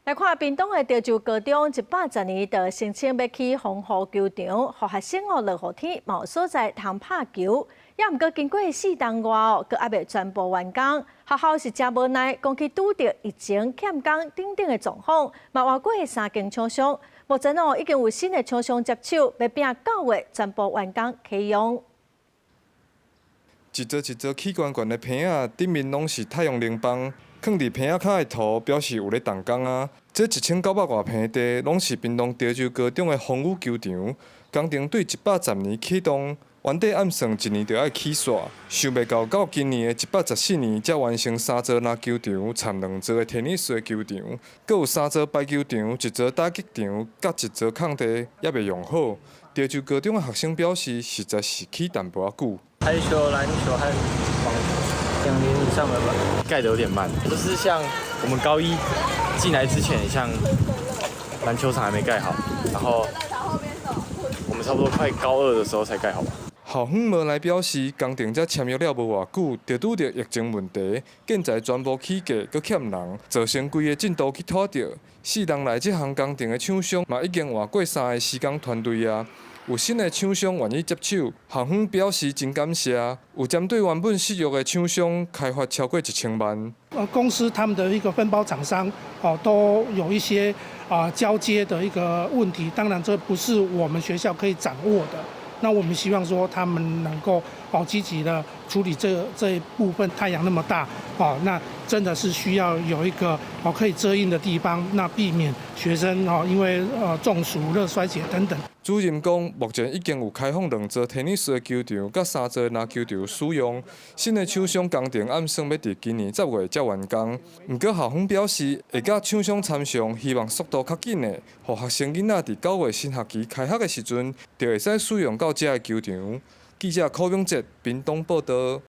來看屏東的潮州高中，110年就申請欲起防雨球場，予學生哦落雨天嘛有所在通拍球。也毋過經過4冬外哦，閣猶未全部完工。學校是誠無奈，講去拄著疫情欠工等等的狀況，嘛換過三間廠商。目前哦已經有新的廠商接手，欲拚9月全部完工啟用。一座一座起懸懸的棚仔，頂面攏是太陽能板，囥佇棚仔跤的圖表示有咧動工啊。這1900外坪地，攏是屏東潮州高中的風雨球場。工程對110年啟動，原底按算一年就愛起煞，想袂到到今年的114年才完成三座籃球場、摻兩座的 tennis 的球場，閣有三座排球場、一座打擊場，佮一座空地猶未用好。潮州高中的學生表示，實在是起淡薄仔久。排球、籃球和網球，2年以上了吧？蓋得有點慢，就是像我們高一進來之前，像籃球場還沒蓋好，然後我們差不多快高二的時候才蓋好吧。校方無奈表示，工程才簽約了無偌久，就拄著疫情問題，建材全部起價，閣欠人，造成規個進度去拖著。4冬來這項工程的廠商嘛已經換過三个施工團隊啊。有新的廠商願意接手，校方表示真感謝。有針對原本失約的廠商開罰超過1000萬。公司他們的一個分包廠商，哦，都有一些啊交接的一個問題。當然，這不是我們學校可以掌握的。那我們希望說他們能夠哦積極的處理這一部分。太陽那麼大，哦，那真的是需要有一個哦可以遮蔭的地方，那避免學生哦因為中暑、熱衰竭等等。主任講，目前已經有開放兩座 tennis 的球場，佮三座籃球場使用。新的廠商工程按算欲佇今年10月才完工。毋過校方表示，會佮廠商參詳，希望速度較緊的，予學生囡仔佇9月新學期開學的時陣，就會使使用到遮个球場。記者柯永哲屏東報導。